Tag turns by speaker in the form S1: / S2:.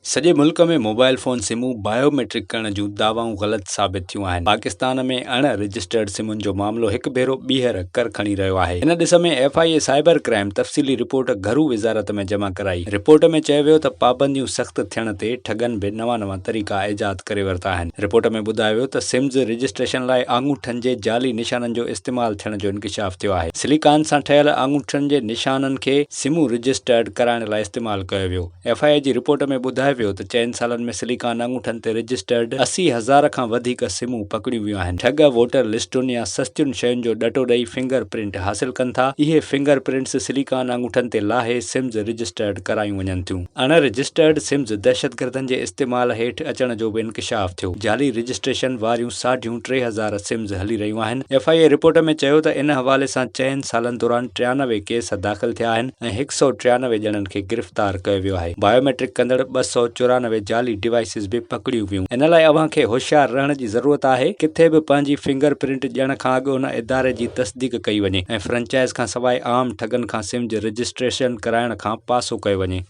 S1: سڄي ملڪ ۾ mobile phone Samoon bio matric ڪرڻ جون دعوائون غلط ثابت ٿيون آهن، پاڪستان ۾ اڻ رجسٽرڊ سمن جو معاملو هڪ ڀيرو ٻيهر ڪر کڻي رهيو آهي. ان ڏس ۾ F I A cyber crime تفصيلي رپورٽ گهرو وزارت ۾ جمع ڪرائي. رپورٽ ۾ چيو ويو ته پابنديون سخت ٿيڻ تي ٺڳن به نوان نوان طريقا ايجاد ڪري ورتا آهن. رپورٽ ۾ ٻڌايو ويو ته سمز رجسٽريشن لاء آڱوٺن جي جعلي نشانن جو استعمال ٿيڻ جو انڪشاف ٿيو آهي. سليڪان سان ٺهيل آڱوٺن جي نشانن کي سمون رجسٽرڊ ڪرائڻ لاء استعمال ڪيو ويو. ايف I اي جي رپورٽ ۾ ٻڌايو ويو ته چئن سالن ۾ سليڪان آڱوٺن تي رجسٽرڊ 80 هزار کان وڌيڪ سمون پڪڙيون ويون آهن. ٺڳ ووٽر لسٽن يا سستين شين جو ڏٽو ڏئي فنگر پرنٽ حاصل ڪن ٿا. اهي فنگر پرنٽس سليڪان آڱوٺن تي لاهي سمز رجسٽرڊ ڪرايون وڃن ٿيون. اڻ رجسٽرڊ سمز دهشتگردن جي استعمال هيٺ اچڻ جو به انڪشاف ٿيو. جعلي رجسٽريشن واريون ساڍيون 3000 سمز هلي رهيون آهن. ايف I A report ۾ چيو ته ان حوالي سان چئن سالن دوران 93 ڪيس داخل ٿيا آهن. ۽ 193 ڄڻن کي گرفتار ڪيو ويو آهي، بايو ميٽرڪ ڪندڙ 294 جعلي ڊوائيسز به پڪڙيون ويون، ان لاء اوهان کي هوشيار رهڻ جي ضرورت آهي، ڪٿي به پنهنجي فنگر پرنٽ ڏيڻ کان اڳ ان اداري جي تصديق ڪئي وڃي ۽ فرنچائز کانسواء عام ٺڳن کان سم جي رجسٽريشن ڪرائڻ کان پاسو ڪيو وڃي.